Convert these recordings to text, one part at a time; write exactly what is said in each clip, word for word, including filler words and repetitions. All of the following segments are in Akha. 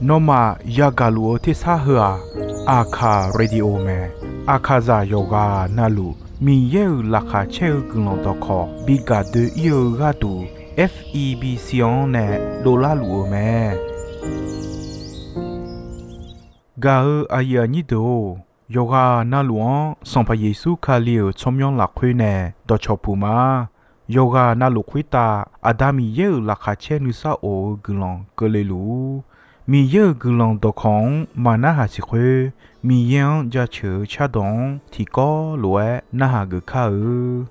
Nawmaf yagaq luf-eu tersar heu-aq, Aqkaq Radio mae. Aqkaqzaq yawqghaq navluf Miqyaer-euq laqkhaq caer-eu guiqlanq dawqkawq bi gaq doe-ir-eu gharduq, F E B C-anr nae dovlar luf-eu mae. Gaq-eu aqyuif aqnyir deuq-or, yawqghaq navluf-anr Sanqpaq Yeqsur Kali-euq tsawrmyanr lafkhoer nae dawqcawq puq ma. Yawqghaq navluf khoertav Aqda Miqyaer-euq laqkhaq caer nuisar of-eu guiqlanq keuvle luf-ur. Miqyaer-euq guiqlanq dawqkawq-anr maqnarhaq siq khoer, Miqyaer-anr jaceuq-eu cardawq-anr tiqkawv lof-aer narhaq geuf kar-eu.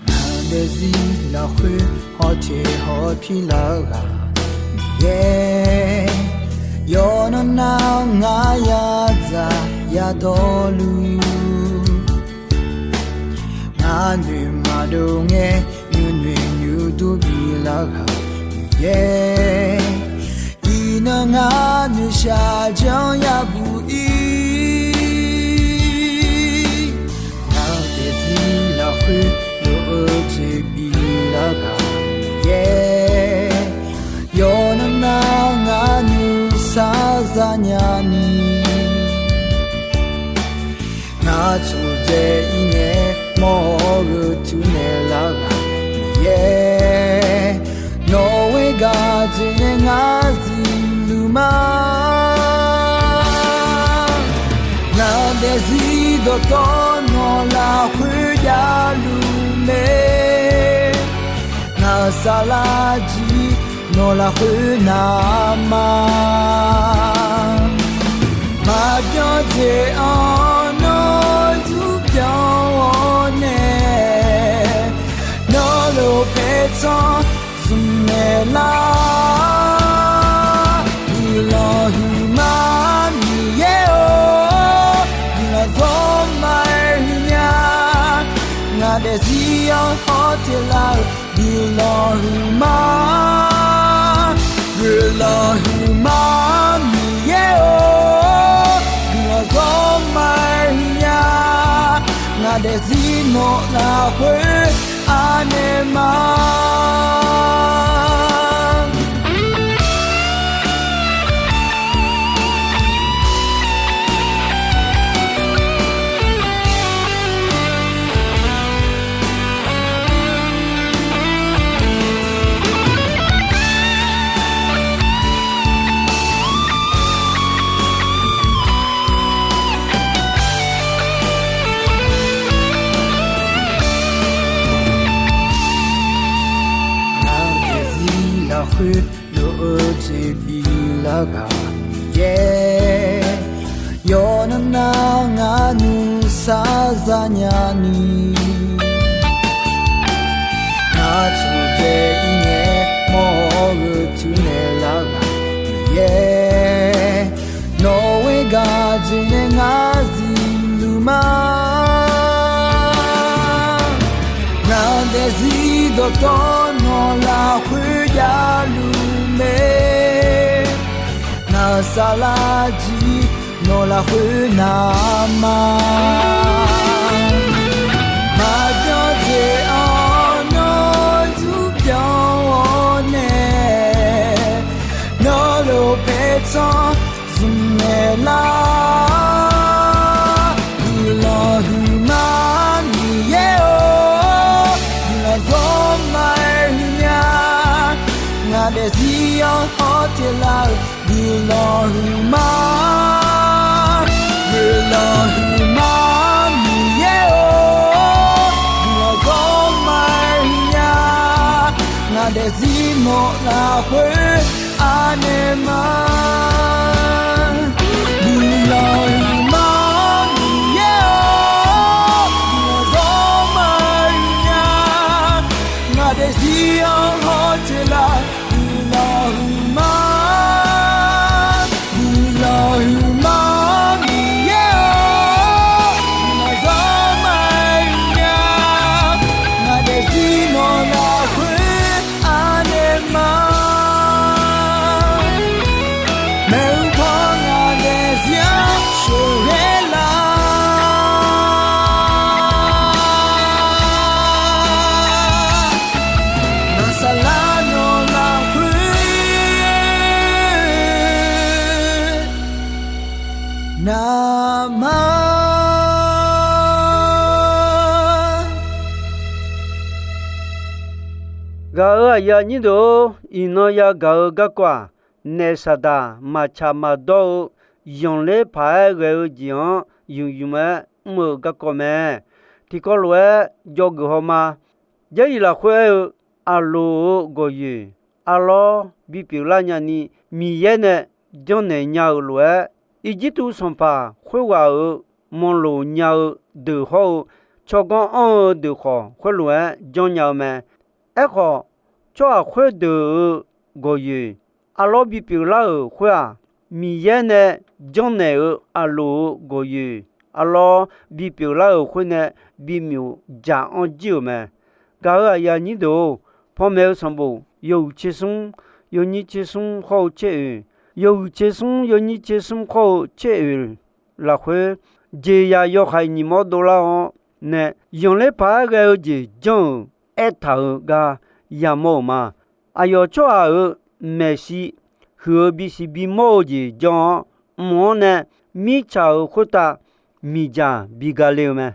Ngaq daefzir lafkhoer hawteq hawpir lar-eu ghaq Miqyaer, yawqnan nar ngar yadzaq yadawrluf, ngar noeqmaqdov ngae nuinoeq nuidur bilar ghaq Miqyaer, iqnan ngar noeqshaq janr yabuq ir. Ngaq daefzir lafkhoer lof-eu jeq bilar ghaq Miqyaer, yawqnan nar ngar nuisar zanya ni, ngar tsofdzae ir ngae mawr-eu teunaeq lar ghaq Miqyaer, nawq-euq gaq jeq nae ngar zifluf ma. Ngaq daefzir dawqtawv nawq lafkhoer javluf mae, ngaq-euq saflar jir nawq lafkhoer nav ma. Maqbyan jeq-anr nawr zurbyan-awr nae, nawr lof paertsanr zmqmaeq lar. Guiqlanq huiqma Miqyaer-or, guiqlanq zawrma-aer huiqnya, ngaq daefzir-anr hawteq lar-eu guiqlanq huiqma. Guiqlanq huiqma Miqyaer-or, guiqlanq zawrma-aer huiqnya, ngaq daefzir nawq lafkhoer anaeq ma. Ngaq daefzir lafkhoer lof-eu jeq bilar ghaq Miqyaer, yawqnan nar ngar nuisar zanya ni, ngar tsofdzae ir ngae mawr-eu teunaeq lar ghaq Miqyaer, nawq-euq gaq jeq nae ngar zifluf ma. Ngaq daefzir dawqtawv nawq lafkhoer javluf mae, ngaq-euq saflar jir nawq lafkhoer nav ma. Maqbyan jeq-anr nawr zurbyan-awr nae, nawr lof paertsanr zmqmaeq lar. Guiqlanq huiqma Miqyaer-or, guiqlanq zawrma-aer huiqnya, ngaq daefzir-anr hawteq lar-eu guiqlanq huiqma. Guiqlanq huiqma Miqyaer-or, guiqlanq zawrma-aer huiqnya, ngaq daefzir nawq lafkhoer anaeq ma. Guiqlanq huiqma Miqyaer-or, guiqlanq zawrma-aer huiqnya, ngaq daefzir-anr hawteq lar. Guiqlanq huiqma, guiqlanq huiqma Miqyaer-or, ma. Gaq-euq aqyuif aqnyir deuq-or, iqnan yagaq-eu garkawv-aq, naef saqdaq maqtsaq maqdawr-eu zanqler paq-aer ghae-eu jeq-anr ymq ymq-aer mr-eu garkawv mae. Tiqkawv lof-aer dzawgeuf haw ma. Jarlif lafkhoer aer-eu, aqloq-euq gawqyoeq arlawr bipyeuf lar nyani Miqyaer nae janrnaeq nya-euq lof-aer, Irjirtuv sanqpaq khoerghaq-euq manloq nya-eu deuq hawr-eu, tsawrganr anr-eu deuq khawf khoerlof-aer janrnya-eu mae. Aerkhawf, tsawrhaq khoerdeuq-euq gawqyoeq arlawr bipyeuf lar-euq khoer-aq, Miqyaer nae janrnaeq-eu aqloq-euq gawqyoeq arlawr bipyeuf lar-euq khoer nae bimyof dzaq anr jir-euq mae. Gaq-euq aqyuif aqnyir deuq-or, panmaeq-eu sanqbof yawhuiq tser smr, yawnyir tser smr hawr-eu tser oeq, yawhuiq tser smr yawnyir tser smr hawr-eu tser oeq lafkhoer, jeqzaq yawhaiq nyiq mawr dovlar-awr nae, zanqler paq-aer ghae-eu jeq janr-euq aertaq-euq gar yamawr-euq ma. Aqyawf tsawrhaq-euq maeqshi huiq-eu bisiq bimawr-eu jeq jan-awr, mq-anr nae mirtsaq-euq khoertav miqdzaq bi gale-eu mae.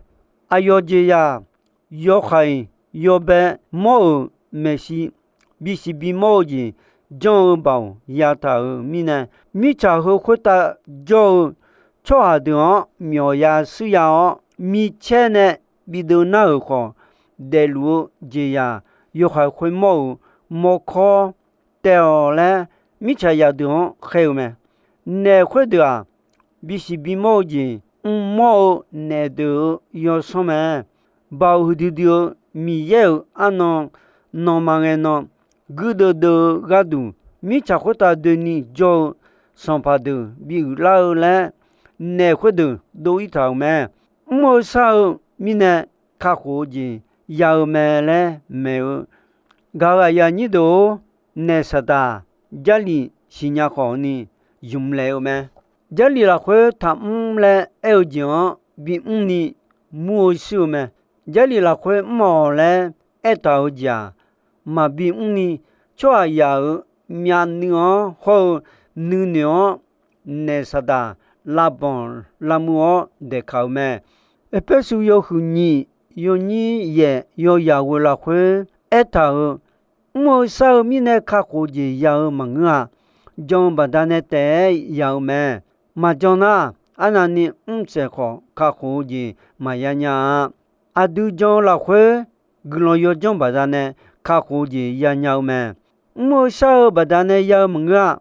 Aqyawf jeqzaq yawhaiq yawbae mawr-euq maeqshi bisiq bimawr-eu jeq janr-eu baoq yataq-euq mirnae, mirtsaq heu khoertav jawr-eu tsawrhaq deuq-anr myawqya suirya-awr, micaer nae bideuv nar-euq khawf, daefluf-eu jeqzaq yawhaiq khoermawr-euq mawrkawr taev-awq laer, mirtsaqzaq deuq-anr khaer-eu mae. Naef khoerdeuq-aq, bisiq bimawr-eu jeq mrmawr-eu naef deuq-euq yawsanr mae. Baoq huiqdui dui-eu Miqyaer-euq arnan, nanqma ngae nan guirdeuv deuv-eu gharduq, mirtsaq khoertav doeni jawr-eu sanqpaq deuq bi uiqlar-eu laer, naef khoerdeuq dov-ir taq-euq mae. Mr-eu shar-eu mirnae kakhof-eu jeq ya-eu mae laer maeq-eu. Gaq-euq aqyuif aqnyir deuq-or, naef saqdaq Jarlif siqnya khawf ni ymq laef-eu mae. Jarlif lafkhoer taqmr laer aer-eu jeq-anr bimr ni mur-eu shir-eu mae. Jarlif lafkhoer mr-awq laer aertaq-euq jeq-aq, maqbi mr ni, tsawrhaqzaq-euq myavnuiv-anr hawr-eu nuinoeq-anr naef saqdaq lavbanq lavmuiv-awr daeqkaq-eu mae. Erpersu yawhuiq nyiq yawnyir yaef yawyaq ghoe lafkhoer aertaq-euq, mr-eu shar-eu mirnae kakhof jeq ya-eu maqngeur-a. Jan-eu baqdanae taef-aer ya-eu mae. Maqjan nar, arnavni mrsaef khawf kakhof-eu jeq maqya nya-a. Aqdui jan-eu lafkhoer guiqlanq yawdzanr baqdanae kakhof-eu jeq yanya-eu mae. Mr-eu shar-eu baqdanae ya-eu maqngeur-a.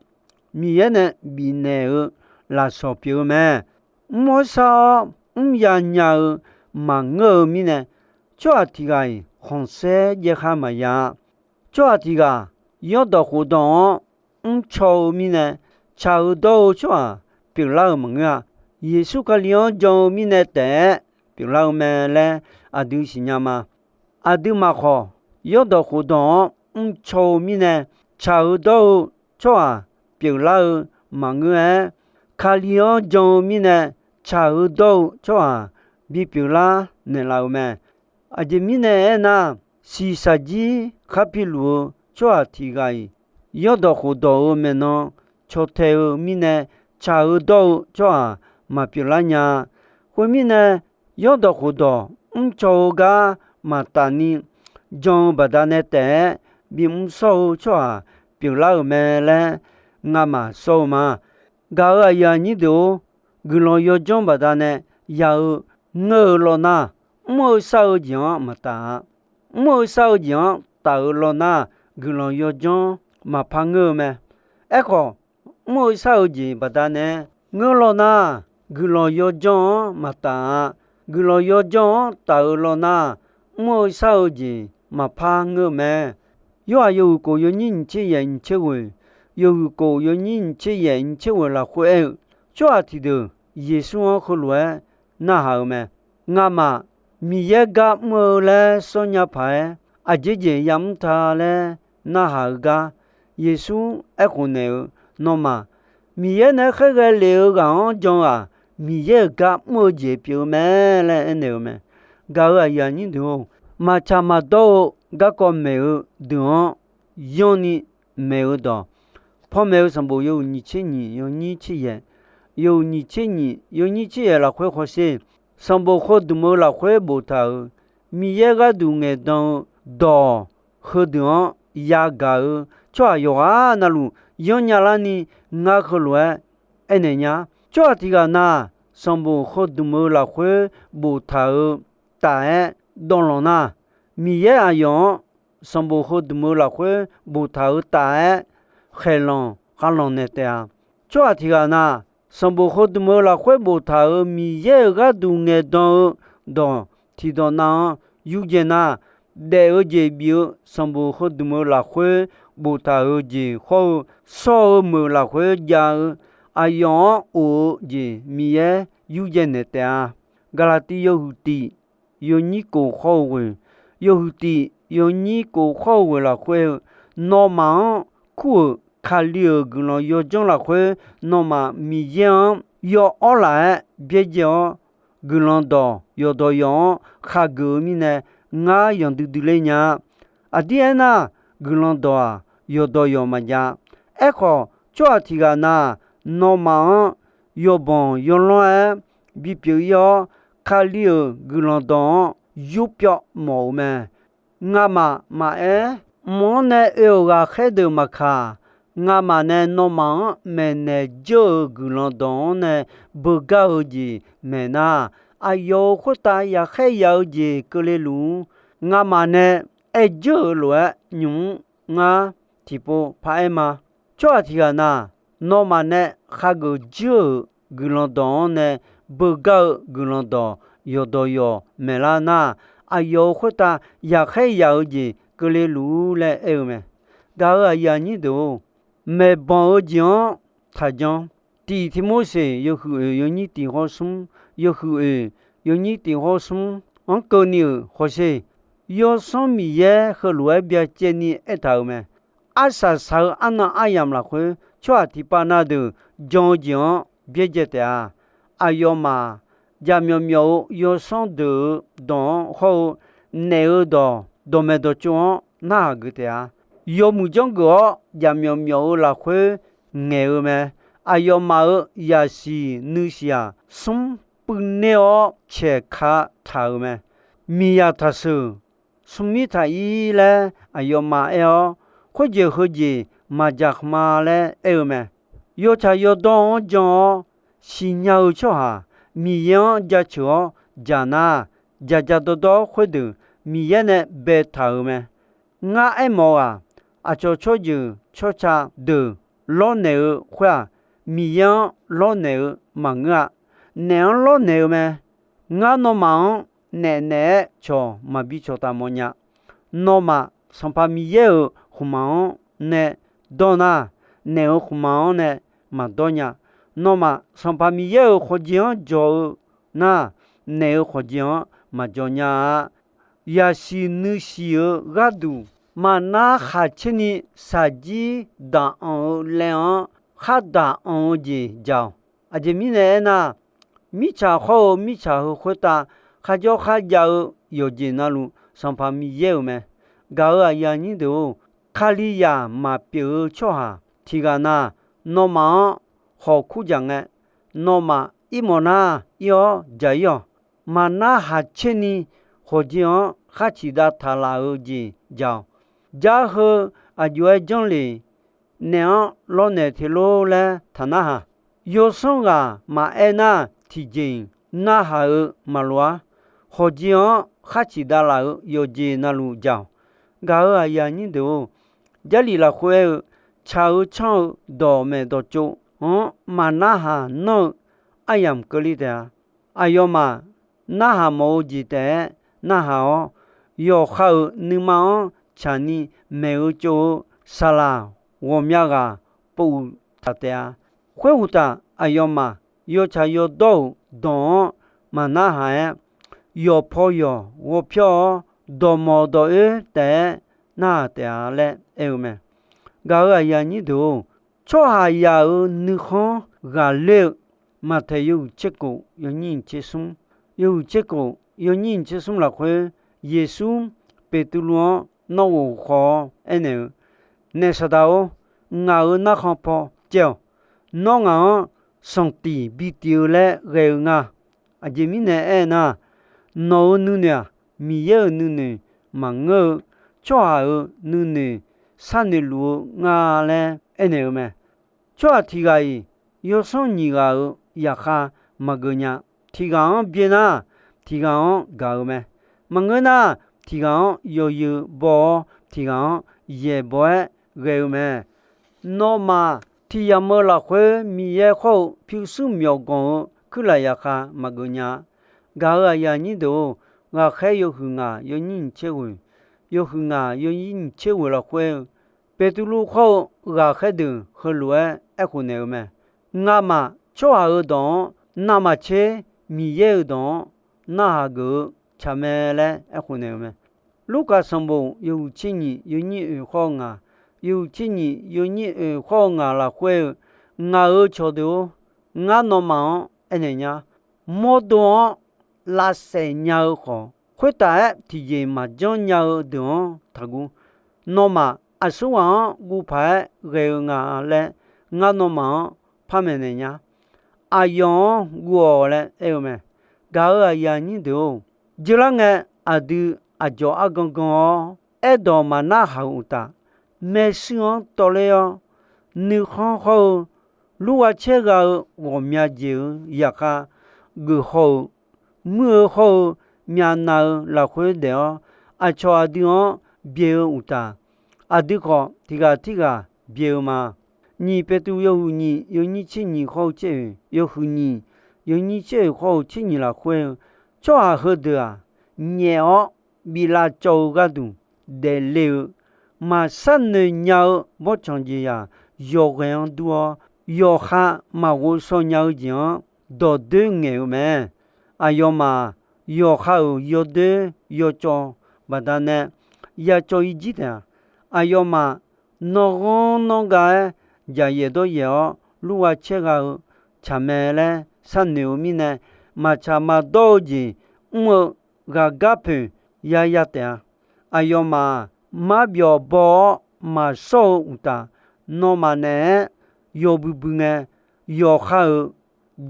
Miqyaer nae bifnaeq-eu lafsawq pyeuf-eu mae. Mr-awr shar-awr mr yanya-eu maqngeur-eu mirnae, tsawrhaq tiq ghaq-iq khanqsaer jaev khar maqya-a. Tsawrhaq tiq ghaq yawrdawq khofdawq-anr mrcaw-eu mirnae, tsaq-eu dawr-eu tsawrhaq pyeuflar-euq maqngeur-a. Yeqsur Kali-anr jan-eu mirnae taef-aer pyeuflar-eu mae laer aqdui siqnya ma. Aqduimaf khawf, yawrdawq khofdawq-anr mrcaw-eu mirnae, tsaq-eu dawr-eu tsawrhaq pyeuflar-eu maqngeur-aer, Kali-anr jan-eu mirnae, tsaq-eu dawr-eu tsawrhaq bipyeuflar naeqlaf-euq mae. Aqjeq mirnae aernar, shiqshaq jir khar piluf-eu tsawrhaq tiq ghaq-iq, yawrdawq khofdawq-euq maeqnan caw tae-eu mirnae, tsaq-eu dawr-eu tsawrhaq maqpyeuflar nya-a. Khoermirnae, yawrdawq khofdawq mrcaw-eu gar maqtaf ni, jan-eu baqdanae taef-aer bimr shawr-eu tsawrhaq pyeuflar-euq mae laer ngamaf shawr-eu ma. Gaq-euq aqyuif aqnyir deuq-or, guiqlanq yawdzanr baqdanae ya-eu ngeur-eu lawr nar, mr-eu shar-eu jeq-anr maqtaf-a. Mr-eu shar-eu jeq-anr taf-eu lawr nar, guiqlanq yawdzanr maqpar ngeur-eu mae. Aerkhawf, mr-eu shar-eu jeq baqdanae ngeur lawr nar, guiqlanq yawdzanr-anr maqtaf-a. Guiqlanq yawdzanr-anr taf-eu lawr nar, mr-eu shar-eu jeq maqpar ngeur-eu mae. Yorhaq yawhuiq kof yawnyir nyiq tser yaef nyiq tser ghoeq, yawhuiq kof yawnyir nyiq tser yaef nyiq tser ghoeq lafkhoer aer-eu, tsawrhaq tiqdeuq Yeqsur-anr heulof-aer narhaq-eu mae. Ngamaf Miqyaer gar mr-eu laer sawrnya paq-aer, aqjeq jeq yamr ta laer narhaq-eu gar, Yeqsur aerkhof naeq-eu, nawmaf Miqyaer nae khaerghae lef-eu ghaq-anr jan-eu-aq, Miqyaer-euq gar mr-eu jeq pyeuf-eu mae laer aernaeq-eu mae. Gaq-euq aqyuif aqnyir deuq-or, maqtsaq maqdawr-eu garkawv maeq-eu deuq-anr yanrni maeq-eu dawq, panmaeq-eu sanqbof yawhuiq nyiq tser nyiq yawnyir tser yaeq, yawhuiq nyiq tser nyiq yawnyir tser yaeq lafkhoer hawsher, sanqbof heudmq-eu lafkhoer boftaq-euq Miqyaer gharduq ngaeqdan-eu dawq heudeuq-anr yagaq-eu tsawrhaq yawqghaq navluf yanrnya larni ngar heulof-aer aernaeq nya. Tsawrhaq tiq ghaq na, sanqbof heudmq-eu lafkhoer boftaq-eu taf-aer dawvlanq nar, Miqyaer aqyawf-anr sanqbof heudmq-eu lafkhoer boftaq-eu taf-aer khaeqlanq khavlanq naeq taef-a. Tsawrhaq tiq ghaq na, sanqbof heudmq-eu lafkhoer boftaq-euq Miqyaer-euq gharduq ngaeqdan-eu dawq tiqdawq nav-anr yurdzae nar, daef-eu jeq bif-eu sanqbof heudmq-eu lafkhoer boftaq-euq jeq hawr-eu shawr-eu meuq lafkhoer jav-eu aqyawf-anr of-eu jeq Miqyaer yurdzae naeq taef-a. Gaqlaqtiv yawhuiq tiq yawnyir kof hawr-eu ghoeq, yawhuiq tiq yawnyir kof hawr-eu ghoeq lafkhoer-eu, nawmaf-anr kur-euq Kali-euq guiqlanq yawdzanr lafkhoer nawmaf Miqyaer-anr yawawr laf-aer byaerdzae-awr, guiqlanq dawq yawqdawq yawq-anr khageuf-eu mirnae, ngar yanqdui dui ler nya-a. Aqdir aernar, guiqlanq dawq-aq, yawqdawq yawq maqjav. Aerkhawf, tsawrhaq tiq ghaq na, nawmaf-anr yawbanq yawlanr-aer bipyeuf ir-awr, Kali-euq guiqlanq dawq-anr yurpyawv mawf-euq mae. Ngamaf maqaer, mq-anr nae oe-euq ghaqkhaer deuq maqkaq, ngamaf nae nawmaf-anr maeqnaeq dzeur-euq guiqlanq dawq-anr nae beugar-eu jeq maeqnar, aqyawf-euq khoertav yaqkhaer yaq-eu jeq keuvle luf-ur. Ngamaf nae aer dzeur-euq lof-aer nymq-mr ngar tiqpov paraer ma. Tsawrhaq tiq ghaq na, nawmaf nae khageuf dzeur-euq guiqlanq dawq-anr nae beugar-eu guiqlanq dawq yawqdawq yawq maeqlar nar, aqyawf-euq khoertav yaqkhaer yaq-eu jeq keuvle luf-ur laer aer-eu mae. Gaq-euq aqyuif aqnyir deuq-or, maeqbanq-eu jeq-anr taqjan. Tiq Tiqmorseq yawhuiq oeq yawnyir tiq hawr smr, yawhuiq oeq yawnyir tiq hawr smr-anr keuvni-euq hawsher, Yawsanr Miqyaer heulof-aer byacaevni aertaq-euq mae. Arsaq saq-eu arnan aryamq lafkhoer tsawrhaq tiqpav na deuq jan-eu jeq-anr byaerdzae taef-a. Aqyawfmaf jaqmyawf myawf-eu yawsanr deuq-euq dawq-anr hawr-eu naef-eu dawq dawqmaeq dawqtsov-anr narhaq geuf taef-a. Yawmuiq janrgeuf-awr jaqmyawf myawf-eu lafkhoer ngaeq-eu mae. Aqyawfmaf-euq yaqsiq nuisiq-aq, smr puivner-awr caeq ka taq-euq mae. Miqyaq taqsheuq, smrmir taq-ir laer aqyawfmaf aer-awr, khoerjeq heujeq maqjaq khma laer aer-eu mae. Yawtsaq yawdawr-anr jan-awr siqnya-eu tsawrhaq Miqyaer-anr jaceuq-awr jaq nar, jaq jaq dawrdawr khoerdeuq Miqyaer nae baetaq-euq mae. Ngar aermawf-aq, aqcawq tsawrjeuq tsawrca deuq lawrnaeq-eu khoer-aq, Miqyaer-anr lawrnaeq-eu maqngeur-a. Naef-anr lawrnaeq-eu mae. Ngar nawmaf-anr naef naeq-aer cawq maqbi cawqtaf mawfnya. Nawmaf Sanqpaq Miqyaer-euq khmqmaq-anr nae dawr nar, naef-euq khmqmaq-anr nae maqdawr nya. Nawmaf Sanqpaq Miqyaer-euq khawqjeq-anr jawq-eu nar, naef-euq khawqjeq-anr maqjawq nya-a. Yaqsiq nuisiq-eu gharduq maqnar khaqcaerni shaqjir daq anq-eu laev-anr khar daq anq-eu jeq jaq-awq. Aqjeq mirnae aernar, mirtsaq hawr-eu mirtsaq heu khoertav kharjawr kharjav-eu yawqjeq navluf Sanqpaq Miqyaer-euq mae. Gaq-euq aqyuif aqnyir deuq-or, Kalizaq maqpyeuf-eu tsawrhaq tiq ghaq na, nawmaf-anr hawq kur jaq ngae, nawmaf ir mawf nar ir-awr jaq ir-awq. Maqnar haq caerni hawqjeq-anr khar ciqdav taq laf-eu jeq jaq-awq. Jar heu aqjox-aer janrlef naeq-anr lawrnaeq te lor laer taq narhaq. Yawsanr ghaq maqaer nar tiqjeq-iq narhaq-eu maqloq-ar. Hawqjeq-anr khar ciqdav laf-eu yawqjeq navluf jaq-awq. Gaq-euq aqyuif aqnyir deuq-or, Jarlif lafkhoer aer-eu, tsaq-eu tsanr-eu dawqmaeq dawqtsov-anr maqnarhaq nanr-eu aryamq keuvle taef-a. Aqyawfmaf narhaq mawf-eu jeq taef-aer narhaq-awr, yawqha-euq nuima-anr tsaqni maeq-eu tsov-eu saqlaq ghawqmya ghaq pov-uq taq taef-a. Khoeruqtaf, aqyawfmaf yawtsaq yawdawr-euq dawq-anr maqnarhaq-aer, yawqpaw yawq ghawqpyawr-awr, dawqmawq dawq-oer taef-aer narhaq taef-a laer aer-eu mae. Gaq-euq aqyuif aqnyir deuq-or, tsawrhaqzaq-euq nuikhanr ghaqler-eu Maqtaeq yawhuiq tserkof yawnyir nyiq tser smr, yawhuiq tserkof yawnyir nyiq tser smr lafkhoer, Yeqsur Beqtuvluv-anr nawr ghof khawf-awr aernaeq-eu, Naef Saqdaq-or, ngaq-euq narkhan paw caev-awq. Nawr ngaq-anr sanqtif bitif-eu laer ghae-eu nga. Aqjeq mirnae aernar, nawq-euq nuinoeq-aq, Miqyaer-euq nuinoeq maqngeur-eu, tsawrhaq-euq nuinoeq sharnoeq luf-eu nga laer aernaeq-eu mae. Tsawrhaq tiq ghaq-iq yawsanr nyiq ghaq-euq zaqkhav maqgeuf nya. Tiq ghaq-anr byae nar, tiq ghaq-anr gaq-eu mae. Maqngeur nar, tiq ghaq-anr yawzeu baw-awr, tiq ghaq-anr yaeq baw-aer ghae-eu mae. Nawmaf tiq yamq-eu lafkhoer Miqyaer khawr-eu pyurshuir myawqganq-eu kuirlaf zaqkhav maqgeuf nya-a. Gaq-euq aqyuif aqnyir deuq-or, ghaqkhaer yawhuiq ngaq yawnyir nyiq tser ghoeq, yawhuiq ngaq yawnyir nyiq tser ghoeq lafkhoer-eu, Beqtuvluv khawr-eu ghaqkhaer deuq heulof-aer aerkhof naeq-eu mae. Ngamaf tsawrhaq-euq dawq-anr navmaqtser, Miqyaer-euq dawq-anr narhaq geuf-eu tsaq mae laer aerkhof naeq-eu mae. Lurkaf sanqbof yawhuiq tser nyiq yawnyir oeq khawr-eu ngaq, yawhuiq tser nyiq yawnyir oeq khawr-eu ngaq lafkhoer-eu, ngaq-euq cawqdeuq-or, ngar nawmaf-anr aernaeq nya. Mawrdo-anr lavsaef nya-eu khawf, khoertaf-aer tiqjeq maqjanr nya-eu deuq-anr taqguv. Nawmaf aqsurghaq-anr guv paq-aer ghae-eu nga laer, ngar nawmaf-anr par maeqnaeq nya. Aqyawf-anr guv-awq laer aer-eu mae. Gaq-euq aqyuif aqnyir deuq-or, jeular ngae aqdui aqdzawq argan gan-awr, aerdawq maqnar haq-euq uqtaf, maershuir-anr tawvler-awr, nuikhanr hawr-eu, lurgha caer gha-eu ghawqmya jeq-euq zaqkhav geuf haw-eu, muir-eu hawr-eu, myavnav-eu lafkhoer daef-awr, aqcawq aqdui-anr byae-eu uqtaf, aqdui khawf tiq ghaq tirghaq byae-eu ma. Nyiq Beqtuvluv yawhuiq nyiq yawnyir tser nyiq khawr-eu tser oeq, yawhuiq nyiq yawnyir tser oeq khawr-eu tser nyiq lafkhoer-eu, tsawrhaq heudeuq-aq, nyaef-awr biflav cawv-eu gharduq daefle-eu, maqsharnoeq nya-eu bawrtsanq jeqzaq yawqghae-anr dur-awr, yawqha maqghovshaw nya-eu jeq-anr dawqdoer ngaeq-eu mae. Aqyawfmaf yawqha-euq yawdoer yawcawv baqdanae yacawv-ir jir taef-a. Aqyawfmaf nawr ghanr nawr ga-aer jaqyaef dawryaef-awr lurgha caer gha-eu tsaq mae laer sharnoeq-eu mirnae, maqtsaq maqdawr-eu jeq mr-eu ghaqgar poeq yaya taef-a. Aqyawfmaf marbyawq baw-awr maqshawr-eu uqtaf, nawmaf naeq-aer yawbui bui ngae, yawqha-euq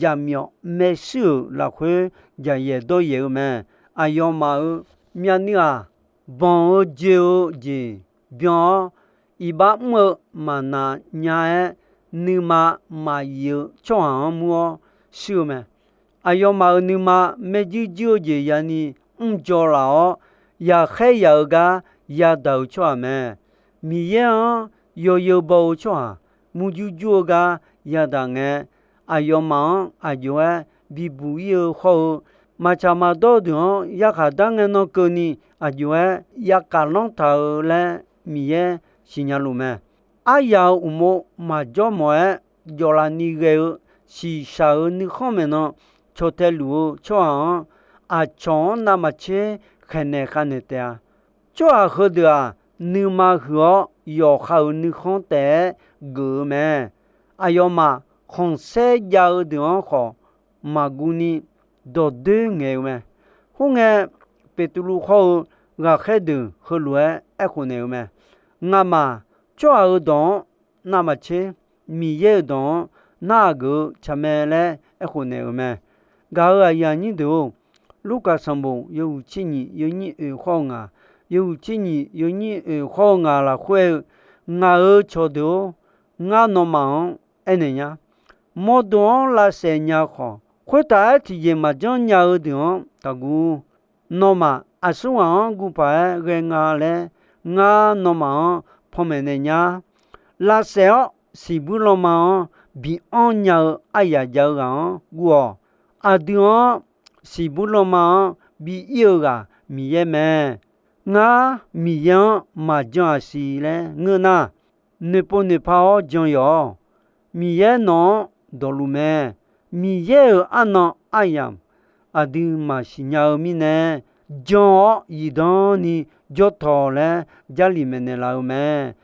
jaqmyawf maershuir-euq lafkhoer jaqyaef dawryaef-eu mae. Aqyawfmaf-euq myavnuiv-aq, banq-eu joe-eu jeq byan-awr, iqbax mr-eu maqnaq nya-aer, nuima maqyif-eu tsawrhaq-anr mur-awr shuir-eu mae. Aqyawfmaf-euq nuima maerjuir juir-eu jeq yani mrdzaw laf-awr, yaqkhaer yaq-eu gar yadaq-euq tsawrhaq mae. Miqyaer-anr yawzeu baw-eu tsawrhaq murjur jur-eu gar yadaq ngae, aqyawfmaf-anr aqjox-aer bibuq-ir-eu hawr-eu, maqtsaq maqdawr-eu deuq-anr yarkhaq dar ngae nan keuvni aqjox-aer yakaf lanr taq-eu laer Miqyaer siqnya luf mae. Aryaq-euq uqmov maqjawr mawf-aer jawf laf ni ghae-eu shiqshaq-euq nuikhanr maeqnan caw tae luf-eu tsawrhaq-anr, aqcawq-anr navmaqtser khaeqnaeq khavnaeq taef-a. Tsawrhaq heudeuq-aq, nuima huiq-awr yawqha-euq nuikhanr taef-aer geuf-eu mae. Aqyawfmaf khanqsaer jav-eu deuq-anr khawf maqguv ni dawqdoer ngaeq-eu mae. Khoerngae, Beqtuvluv hawr-eu ghaqkhaer deuq heulof-aer aerkhof naeq-eu mae. Ngamaf tsawrhaq-euq dawq-anr navmaqtser, Miqyaer-euq dawq-anr narhaq geuf-eu tsaq mae laer aerkhof naeq-eu mae. Gaq-euq aqyuif aqnyir deuq-or, Lurkaf sanqbof yawhuiq tser nyiq yawnyir oeq khawr-eu ngaq, yawhuiq tser nyiq yawnyir oeq khawr-eu ngaq lafkhoer-eu, ngaq-euq cawqdeuq-or, ngar nawmaf-anr aernaeq nya. Mawrdo-anr lavsaef nya khawf, khoertav-aer tiqjeq maqjanr nya-eu deuq-anr taqguv. Nawmaf aqsurghaq-anr guv paq-aer ghae nga laer, ngar nawmaf-anr panmaeq naeq nya. Lavsaef-awr siqbuir lanma-anr bi anr nya-eu aryaq jav-eu ghaq-anr guv-awq. Aqdui-anr siqbuir lanma-anr bi ir-eu ghaq Miqyaer mae. Ngar Miqyaer-anr maqjan-aq siq laer ngeur nar, noeqpov noeqpa-awr jan yawq-awq. Miqyaer nawq-anr dawqluf mae. Miqyaer-euq arnan aryamq aqdui maqsiq nya-eu mirnae, jan-awr zifdan ni jawr tawq laer Jarlif maeqnaeq laf-eu mae.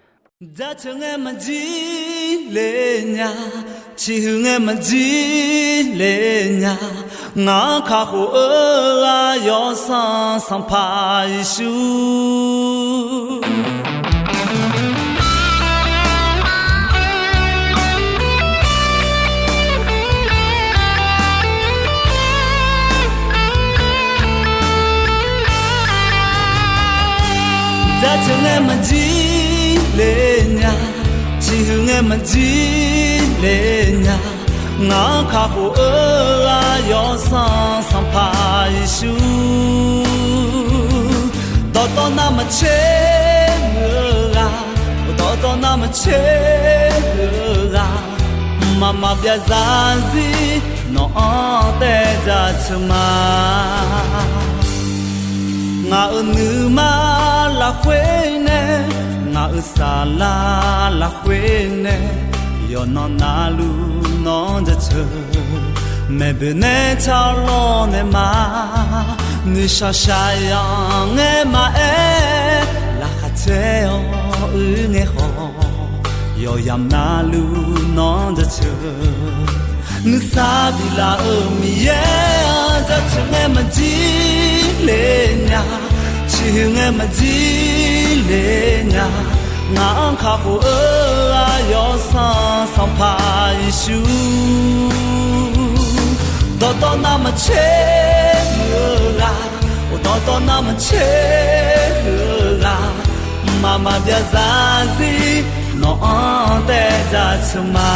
Jaceuq ngae maqjir le nya, ciqhuiq ngae maqjir le nya, ngaq-anr kakhof-eu ghaq Yawsanr Sanqpaq Yeqsur. Jaceuq ngae maqjir le nya, ciqhuiq ngae maqjir le nya, ngaq-anr kakhof-eu ghaq Yawsanr Sanqpaq Yeqsur. Dawqtawv navmaqtser muiq-eu ghaq, dawqtawv navmaqtser muiq-eu ghaq, mqmaq maqbyav zarzir nawq-anr taev jaceuq ma. Ngaq-euq nuima lafkhoer nae, ngaq-euq saflar lafkhoer nae, yawqnan navluf nawq-anr jaceuq. Maeqboeq nae tsawr lawr nae ma, nuishaq shaqyanq ngae maqaer, laqkhaq caer-awr uir ngae khawf, yawqyamq navluf nawq-anr jaceuq. Nuisar biflaf-euq Miqyaer-anr jaceuq ngae maqjir le nya, ciqhuiq ngae maqjir le nya, ngaq-anr kakhof-eu ghaq Yawsanr Sanqpaq Yeqsur. Dawqtawv navmaqtser muiq-eu ghaq, dawqtawv navmaqtser muiq-eu ghaq, mqmaq maqbyav zarzir nawq-anr taev jaceuq ma.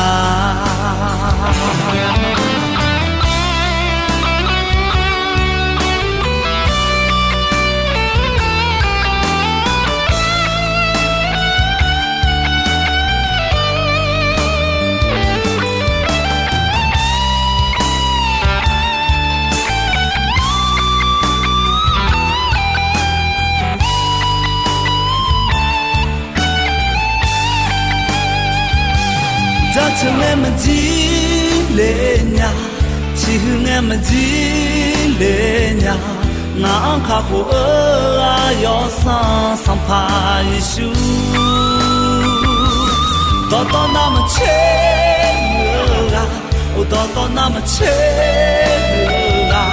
Jaceuq ngae maqjir le nya, ciqhuiq ngae maqjir le nya, ngaq-anr kakhof-eu ghaq Yawsanr Sanqpaq Yeqsur. Dawqtawv navmaqtser muiq-eu ghaq, dawqtawv navmaqtser muiq-eu ghaq,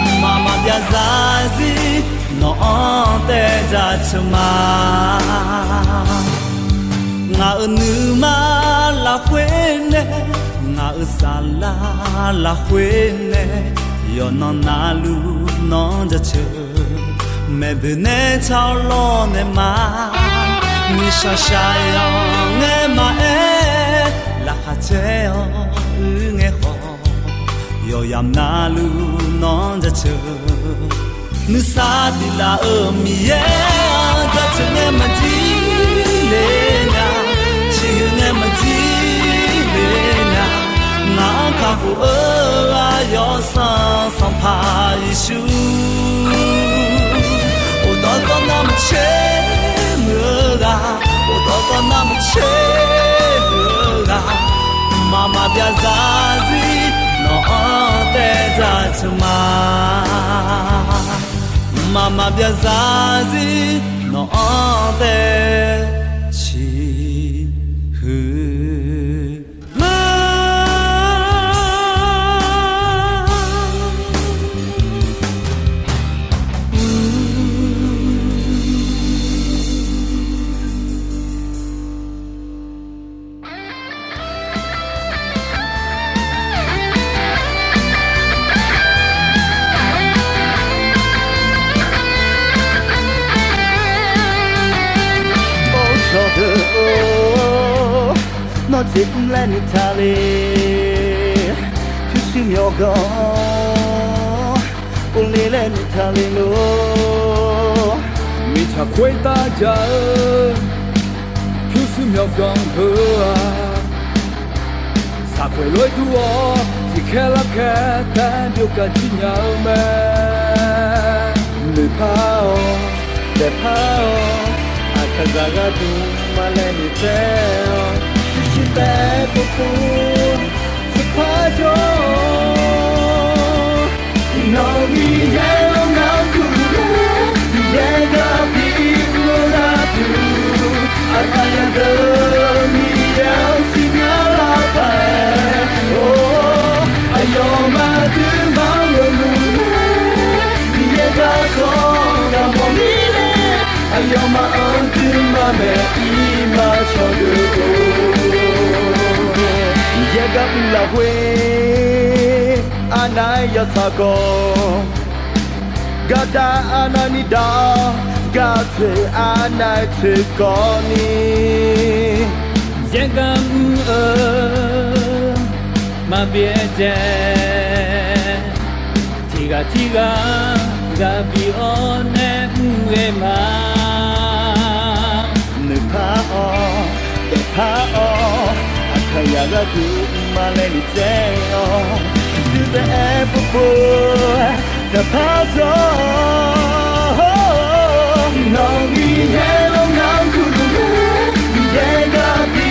mqmaq maqbyav zarzir nawq-anr taev jaceuq ma. Ngaq-euq nuima lafkhoer nae, ngaq-euq saflar lafkhoer nae, yawqnan navluf nawq-anr jaceuq. Maeqboeq nae tsawr lawr nae ma, nuishaq shaqyanq ngae maqaer, laqkhaq caer-awr uir ngae khawf, yawqyamq navluf nawq-anr jaceuq. Nuisar biflaf-euq Miqyaer-anr jaceuq ngae maqjir le nya, ciqhuiq ngae maqjir le nya, ngaq-anr kakhof-eu ghaq Yawsanr Sanqpaq Yeqsur. Dawqtawv navmaqtser muiq-eu ghaq, dawqtawv navmaqtser muiq-eu ghaq, mqmaq maqbyav zarzir nawq-anr taev jaceuq ma. Mqmaq maqbyav zarzir nawq-anr taev ciqhuiq Or cawqdeuq-or, nawr jeq mr laer noeqtaq le. Pyurshuir myawqganq-anr uvle laer noeqtaq le lor. Mirtsaq khoertav jaq-eu pyurshuir myawqganq heu-aq, saqkhoeq lof-aer dur-awr tiqkhaer larkhaer taef-aer byov kaq jir nya-eu mae. Noeqpar-awq, daefpar-awq, aqkaqzaq gharduq maqlaeq noeqtsaev-awq. Pyurshuir taef-aer povpov tsuqpar jawr-awq. Nawq-euq Miqyaer-anr narkuv-eu, Miqyaer gar bi uvlar duq, aqkaqzaq deuq Miqyaer-anr siqnya lar paq-aer, or, aqyawfmaf aqduimaf-anr ghawqmya, Miqyaer garkawv ghaq mawf mirnae, aqyawfmaf-anr duimaf maeq-ir ma cawqdeuq-or. Miqyaer gar uvlaf khoer, arnav-aer yawtsaq kawv, gardav arnav ni dav-awr, Gaq toeq arnav-eu toeqkawv ni, yaergaq mr-eu maqbyaer dzae. Tiqghaq tirghaq ghaq bi-awr nae mr ghae ma. Noeqpar-awr, daefpar-awr, aqkaqyaq gharduq mqmaq laer noeqtsaev-awr, zuiqdaef-aer povpov-aer taqpar dawr-awq. Nawq Miqyaer-or, ngar kurluf mae. Miqyaer gar bi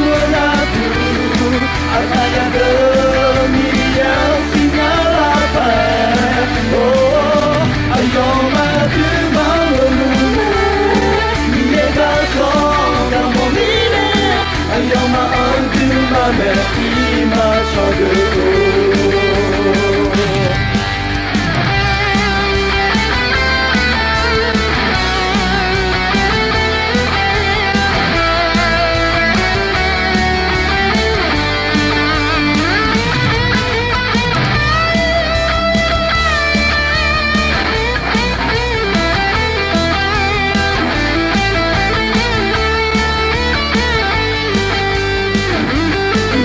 ur-eu gharduq, aqkaqyaq deuq Miqyaer-anr siqnya lar paq-aer, or, aqyawfmaf aqduimaf-anr lofluf mae. Miqyaer garkawv gaq mawf mirnae, aqyawfmaf-anr duimaf mae, iqmar cawqdeuq-or.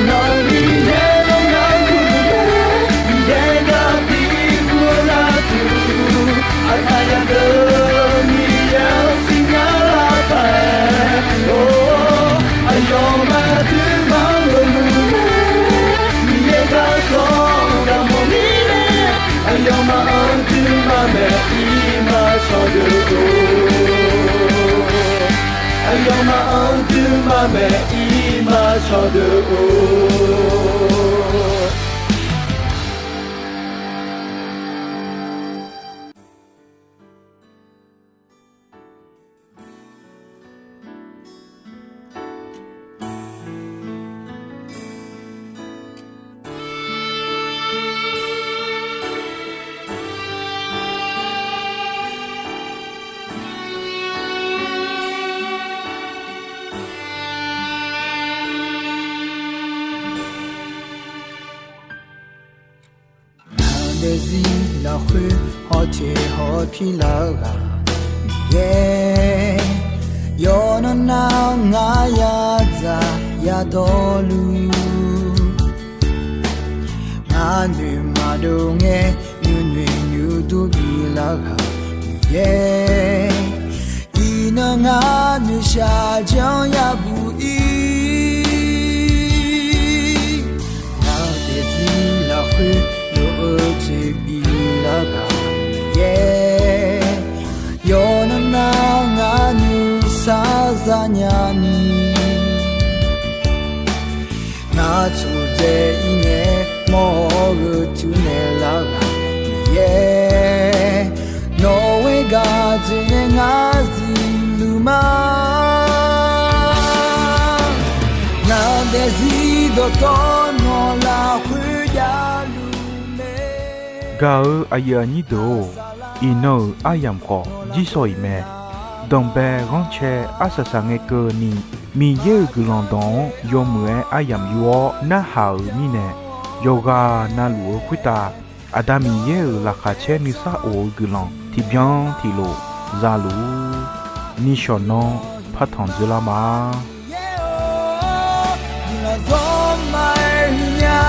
Nawq Miqyaer-or, ngar kurluf mae. Miqyaer gar bi ur-eu gharduq, aqkaqyaq deuq Miqyaer-anr siqnya lar paq-aer, or, aqyawfmaf aqduimaf-anr lofluf mae. Miqyaer garkawv gaq mawf mirnae, aqyawfmaf-anr duimaf mae, iqmar cawqdeuq-or. Aqyawfmaf-anr duimaf mae, iqmar cawqdeuq-or. Ngaq daefzir lafkhoer hawteq hawpir lar-eu ghaq Miqyaer, yawqnan nar ngar yadzaq yadawrluf, ngar noeqmaqdov ngae nuinoeq nuidur bilar ghaq Miqyaer, iqnan ngar noeqshaq janr yabuq ir. Ngaq daefzir lafkhoer lof-eu jeq bilar ghaq Miqyaer, yawqnan nar ngar nuisar zanya ni, ngar tsofdzae ir ngae mawr-eu tuirnaeq lar ghaq Miqyaer, nawq-euq gaq jeq nae ngar zifluf ma. Ngaq daefzir dawqtawvluf lafkhoer javluf mae. Gaq-eu aqyuif aqnyir deuq-or, iqnan-euq aryamq khawf jirsawq-iq mae. Danqbae ghanrcae arsaq saqngae keuvni, Miqyaer-euq guiqlanq dawq-anr yawmuiq-aer aryamq yur-awr narhaq-euq mirnae, yawqghaq navluf-eu khoertav Aqda Miqyaer-euq laqkhaq caer nuisar of-eu guiqlanq tiqbyan tiqlof zaluf-ur. Nishawq nanr partanq dzeurlar ma. Guiqlanq zawr ma-aer nya,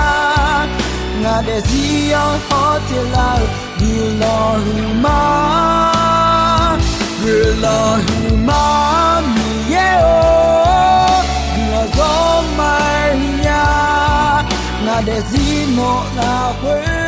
ngaq daefzir-anr hawteq lar-euq guiqlanq huiqma. Guiqlanq huiqma Miqyaer-or, guiqlanq zawr ma-aer nya, ngaq daefzir nawq lafkhoer